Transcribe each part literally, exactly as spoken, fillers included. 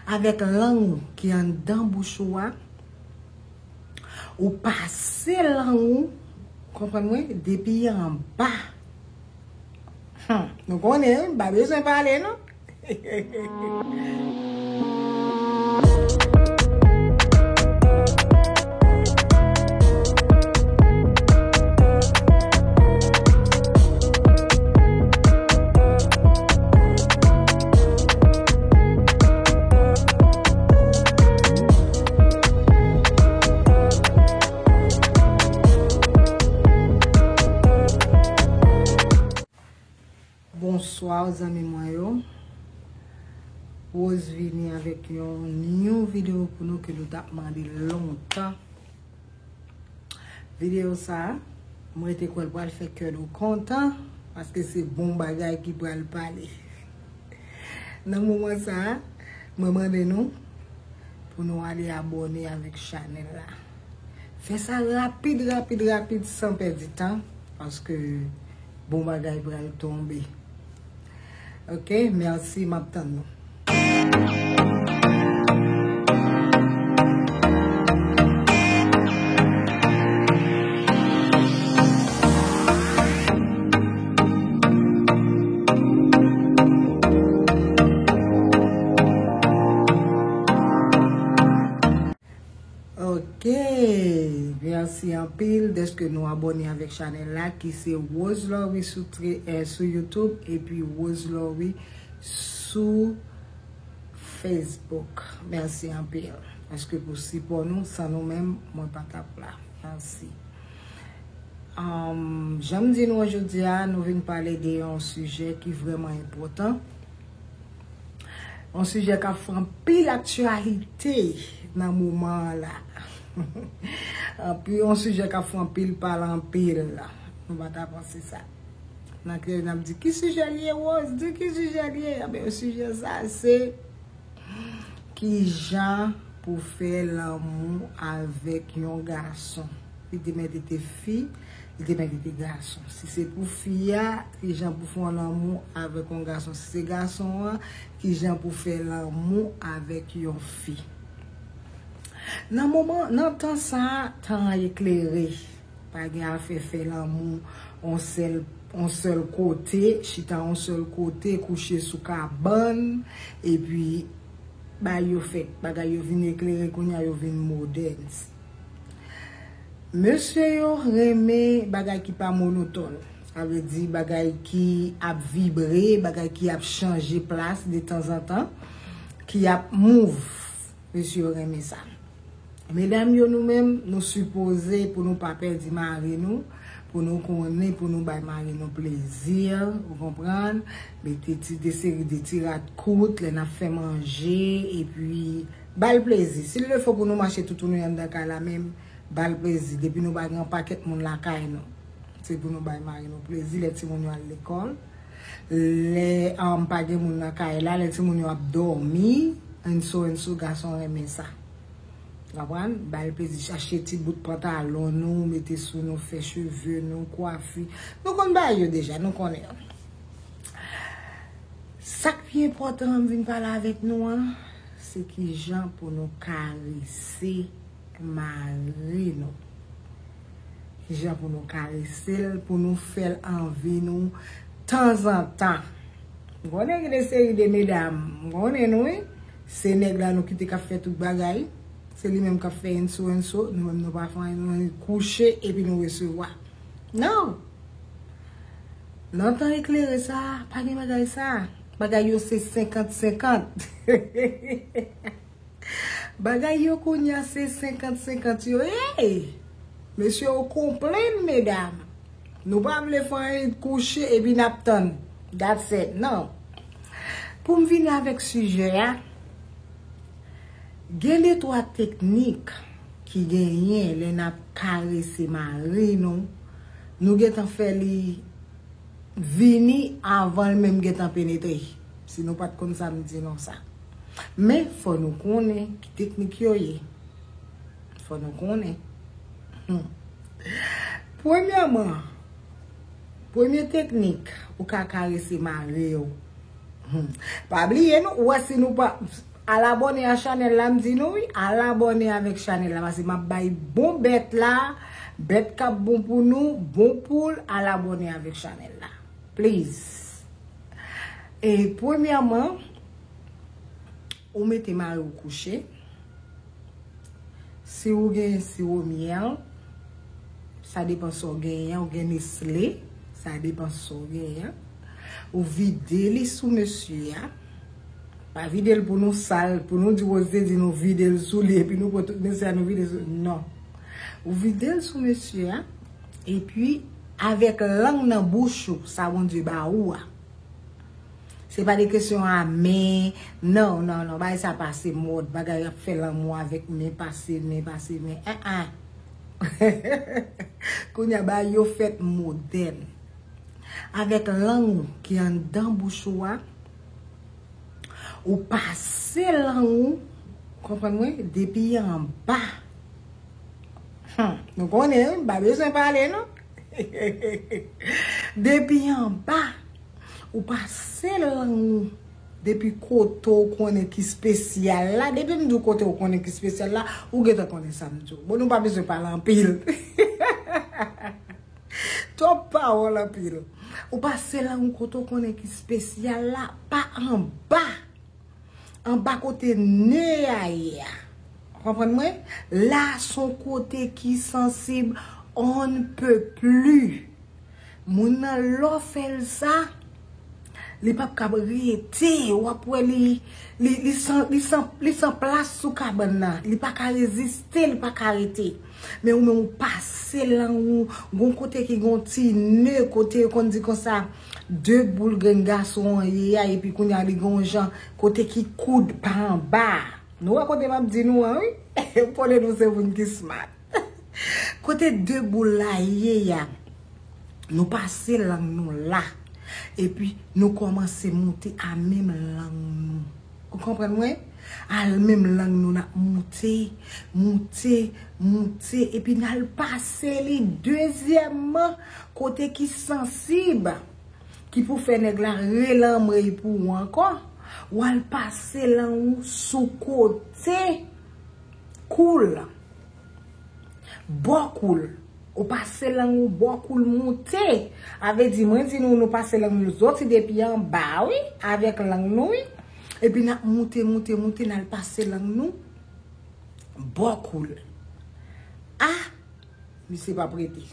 Avèk lang ou ki anndan bouch ou a, ou pase lang ou, konprann mwen, depi anba. Hmm, nou konnen, pa bezwen pale, non? Bonswa, zanmi mwen yo. Rose vini avèk yon new video pou nou ke nou t ap mande lontan. Videyo sa a, mwen te kwè l pral fè kè nou kontan, paske se bon bagay ki pral pale. Nan moman sa a, mwen mande nou pou nou ale abòne avèk chanèl la. Fè sa rapid, rapid, rapid, san pèdi tan, paske bon bagay pral tonbe. Ok, mèsi, m ap tann nou. Ok, mèsi anpil dèske nou abòne avèk chanèl la ki se Rose Laurie sou, tre- eh, sou YouTube epi Rose Laurie sou Facebook. Mèsi anpil paske pou sipò nou, san nou menm, mwen pa t ap la. Mèsi. Um, jan m di nou jodi a, nou vin pale de yon sijè ki vrèman enpòtan. Yon sijè k ap fè anpil aktyalite nan moman an la. Anpil, yon sijè k ap fè anpil pale anpil la. Nou pa ta panse sa. Nan kreyòl, n ap di, "Ki sijè l ye, Rose? Di ki sijè l ye?" Anben, sijè sa, se kijan pou fè lanmou avèk yon gason. Li te mèt te fi, li te mèt te gason. Si se pou fi a, kijan pou fè yon lanmou avèk yon gason. Si se gason an, kijan pou fè lanmou avèk yon fi. Nan moman, nan tan sa a, tan an eklere. Pa gen afè fè lanmou on sèl, on sèl kote, chita on sèl kote, kouche sou kabann, epi bay yo fèt. Bagay yo vin eklere, kounye a yo vin modèn. Mesye yo renmen bagay ki pa monotòn. Sa vle di bagay ki ap vibre, bagay ki ap chanje plas de tanzantan, ki ap move. Mesye yo renmen sa. Medam yo, nou menm, nou sipoze pou nou pa pèdi mari nou, pou nou konnen, pou nou bay mari nou plezi, ou konprann? Mete ti, de seri de ti rad kout, lè n ap fè manje, epi ba l plezi. Si l le fo pou nou mache toutouni anndan kay la menm, ba l plezi. Depi nou pa gen yon pakèt moun lakay nou, se pou nou bay mari nou plezi lè timoun yo al lekòl. Lè, um, pa gen moun nan kay la, lè timoun yo ap dòmi, and so, and so, gason renmen sa. Konprann? Ba l plezi, chache ti bout pantalon nou, mete sou nou, fè cheve nou, kwafi. Nou konn bagay yo deja, nou konnen yo. Sa k pi enpòtan an m vin pale avèk nou an, se kijan pou nou karese mari nou. Kijan pou nou karese l, pou nou fè l anvi nou tanzantan. M konnen gen de seri de medam, m konnen nou, wi. Se nèg la nou kite k ap fè tout bagay. Se li menm k ap fè enso, enso. Nou menm nou pa fè anyen, nou kouche epi nou resevwa. Non. Nan tan eklere sa, pa gen bagay sa. Bagay yo se senkant senkant. Bagay yo kounye a se senkant senkant yo ye. Mesye yo konplenn, medam. Nou pa vle fè anyen, kouche epi n ap tann. That's it. Non. Pou m vini avèk sijè a, gen de twa teknik ki genyen lè n ap karese mari nou. Nou gentan fè li vini avan l menm gentan penetre. Si nou pa t konn sa, m di nou sa. Men, fò nou konnen ki teknik yo ye. Fò nou konnen. Hmm. Premyèman, premye teknik, ou ka karese mari w. Hmm. Pa bliye, non, ou wè si nou pa, Al abòne a chanèl la, m di nou wi, al abòne avèk chanèl la, paske m ap bay bon bèt la, bèt k ap bon pou nou, bon poul, al abòne avèk chanèl la. Please. E premyèman, ou mete mari w kouche. Si ou gen siwo myèl, sa depan sa w genyen, ou gen Nestlé, sa depan sa w genyen. Ou vide li sou mesye a. Pa vide l pou nou sal, pou nou di Rose te di nou vide l sou li, epi nou pran tout mesye a nou vide sou li. Non. Ou vide l sou mesye a, epi avèk lang nan bouch ou, sa Bondye ba ou a. Se pa de kesyon a men. Non, non, non. Bagay sa pase mòd. Bagay ap fè lanmou avèk men pase men, pase men. An, an. Kounye a, bagay yo fèt modèn. Avèk lang ou ki anndan bouch ou a, ou pase lang ou, konprann mwen, depi anba. Hmm, nou konnen, wi, m pa bezwen pale, non. Depi anba, ou pase lang ou depi kote w konnen ki espesyal la. Depi m di w kote w konnen ki espesyal la, ou gentan konnen sa m di w. Bon, nou pa bezwen pale anpil. Twòp pawòl anpil. Ou pase lang ou kote w konnen ki espesyal la, pa anba. Anba kote ne a ye a. Konprann mwen? La se yon kote ki sansib on ne peut plus. Moun nan lè w fè l sa, li p ap kab rete. W ap wè li, li, li san, li san, li san plas sou kabann nan. Li pa ka reziste, li pa ka rete. Men ou menm ou pase lang ou, gon kote ki gon ti ne, kote yo konn di konsa, de boul grenn gason an ye a, epi kounye a li gon jan, kote ki koud pa anba. Nou wè kote m ap di nou an, wi? M konnen nou se moun ki smart. Kote de boul la ye a, nou pase lang nou la. Epi nou kòmanse moute a menm lang nou. Ou konprann mwen? A menm lang nou n ap moute, moute, moute. Epi n al pase li dezyèmman kote ki sansib, ki pou fè nèg la relanmwey pou ou ankò. W al pase lang ou sou kote kou l. Bò kou l. Ou pase lang ou bò kou l moute. A vle di, mwen di nou, nou pase lang nou soti depi anba, wi, avèk lang nou, wi. Epi n ap moute, moute, moute, n al pase lang nou bò kou l. Ah, misye p ap rete.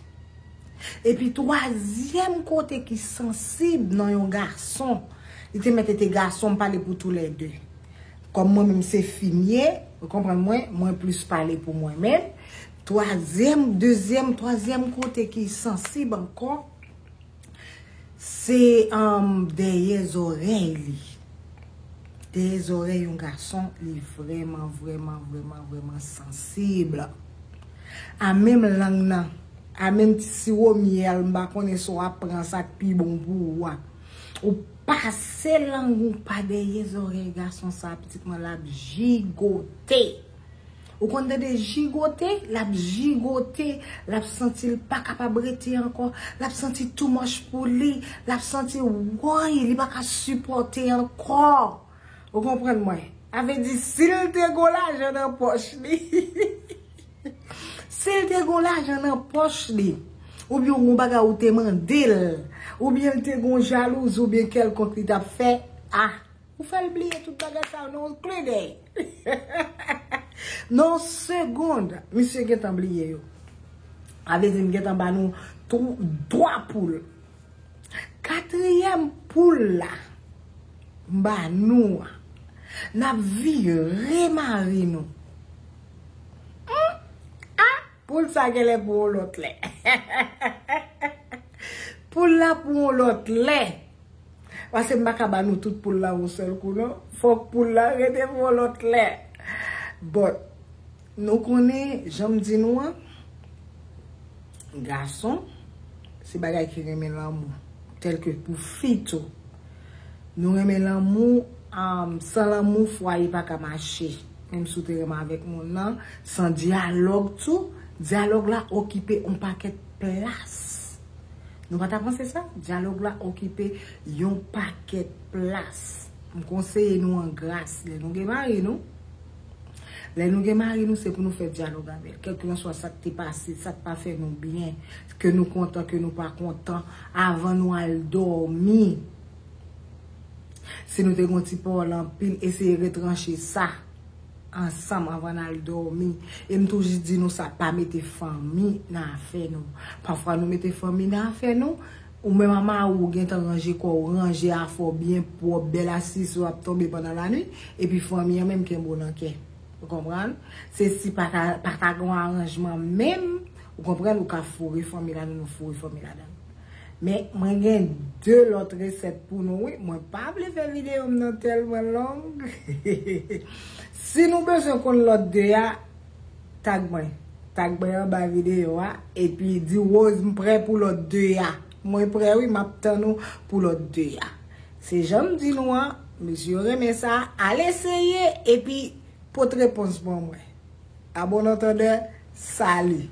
Epi twazyèm kote ki sansib nan yon gason, li te mèt ete gason, m pale pou toulède. Kòm mwen menm se fi m ye, ou konprann mwen, mwen plis pale pou mwen menm. Twazyèm, dezyèm, twazyèm kote ki sansib ankò, se, um, dèyè zòrèy li. Dèyè zòrèy yon gason, li vrèman, vrèman, vrèman, vrèman sansib. A menm lang nan, a menm ti siwo myèl, m pa konnen si w ap pran sa k pi bon pou ou a. Ou pase lang ou pa dèyè zòrèy gason sa, pitit mwen, l ap jigote. Ou konn tande jigote? L ap jigote, l ap santi l pa kapab rete ankò, l ap santi too much pou li, l ap santi woy, li pa ka sipòte ankò. Ou konprann mwen? A vle di, si l te gon lajan nan pòch li, si l te gon lajan nan pòch li, oubyen yon bagay ou te mande l, oubyen l te gon jalouzi, oubyen kèlkonk li t ap fè, ah, ou fè l bliye tout bagay sa yo nan yon klen dèy. Nan yon segond, misye gentan bliye yo. A vle di, m gentan ba nou tw-, twa poul. Katriyèm poul la, m ba nou an. N ap vire mari nou. Hmm? Ah, poul sa genlè pou yon lòt lè. Poul la pou yon lòt lè. Paske m pa ka ba nou tout poul la yon sèl kou, non. Fòk poul la rete pou yon lòt lè. But, nou konnen, jan m di nou an, gason, se bagay ki renmen lanmou. Tèlke pou fi tou. Nou renmen lanmou, um, san lanmou, fwaye pa ka mache. Menm si w te renmen avèk moun nan, san dyalòg tou, dyalòg la okipe yon pakèt plas. Nou pa ta panse sa? Dyalòg la okipe yon pakèt plas. M konseye nou an gras, lè nou gen mari nou, lè nou gen mari nou, se pou nou fè dyalòg avè l. Kèlkelanswa sa k te pase, sa k pa fè nou byen, ke nou kontan, ke nou pa kontan, avan nou al dòmi. Si nou te gon ti pawòl anpil, eseye retranche sa ansanm avan n al dòmi. E m toujou di nou sa, pa mete fanmi nan afè nou. Pafwa nou mete fanmi nan afè nou, ou menm a mari w gentan ranje kò w, ranje afè w byen pwòp, bèl asiz w ap tonbe pandan lanwit, epi fanmi an menm kenbe w nan kè. Ou konprann? Se si pa ta, pa ta gon aranjman menm, ou konprann, ou ka foure fanmi ladan, nou foure fanmi ladan. Men mwen gen de lòt resèt pou nou, wi. Mwen pa vle fè videyo m nan tèlman long. Si nou bezwen konn lòt de a, tag mwen. Tag mwen anba videyo a. Epi di Rose, m prè pou lòt de a. Mwen prè, wi, m ap tann ou pou lòt de a. Se jan m di nou an, mesye yo renmen sa, al eseye, epi pot repons ban mwen. A bon antandè, sali.